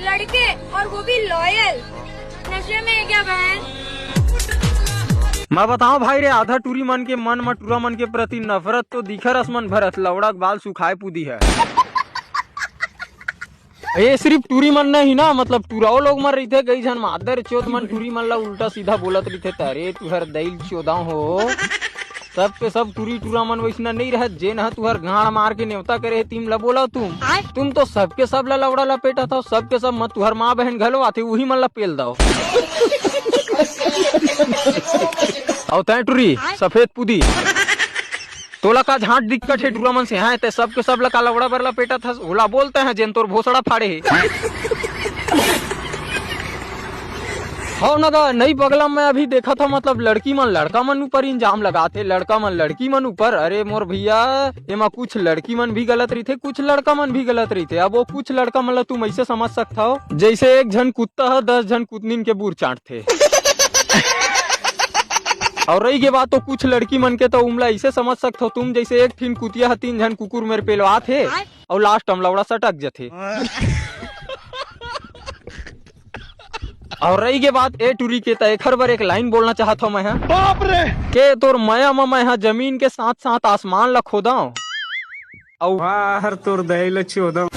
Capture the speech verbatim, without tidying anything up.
लड़के, और वो भी लॉयल। नशे में है क्या बहन? मैं बताऊं भाई रे, आधा टूरी मन के मन म टूरा मन के प्रति नफरत तो दिखर असमन भरत, लौड़ा के बाल सुखाए पुदी है। ये सिर्फ टूरी मन नहीं ना, मतलब टूराओ लोग मन रहिथे, कई झन मादर चोद मन टूरी मन ला उल्टा सीधा बोलत रहिथे, "अरे तुहर दई ल चोदाओ हो।" सब के सब टूरी टूरा मन वैसना नहीं रहत, जेन ह तुहर गांड मार के नेवता करे हे, तिम ला बोला तुम। तुम तो सबके सब ला लौड़ा लपेटत हो, सबके सब म तुहर माँ बहन घलो आथे, उही मन ला पेल दव। अउ तैं टूरी, सफेद पुदी, तोला का झांट दिक्कत हे टूरा मन से? हैं, तैं सबके सब ला का लौड़ा बर लपेटत हस? ओला बोलते हैं जेन तोर भोसड़ा फाड़े हे। हव न गा, नई बगला में अभी देखत हव, मतलब लड़की मन लड़का मन ऊपर इल्जाम लगात हे, लड़का मन लड़की मन ऊपर। अरे मोर भैया, एमा कुछ लड़की मन भी गलत रहिथे, कुछ लड़का मन भी गलत रहिथे। अब वो कुछ लड़का मन ला तुम ऐसे समझ सकत हव, जैसे एक झन कुत्ता ह दस झन कुतनिन के बूर चांटथे। और रही के बात तो कुछ लड़की मन के, तो उमला ऐसे समझ सकत हव तुम, जैसे एक ठिन कुतिया ह तीन झन कुकुर मेर पेलवात हे। अउ लास्ट म लौड़ा सटक जथे। अउ रही के बात ए टूरी के, त एखर बर एक लाइन बोलना चाहत हव मैं ह। बाप रे! के तोर मया म मैं ह जमीन के साथ साथ आसमान ला खोदंव। अउ बाहर तोर दई ला चोदंव।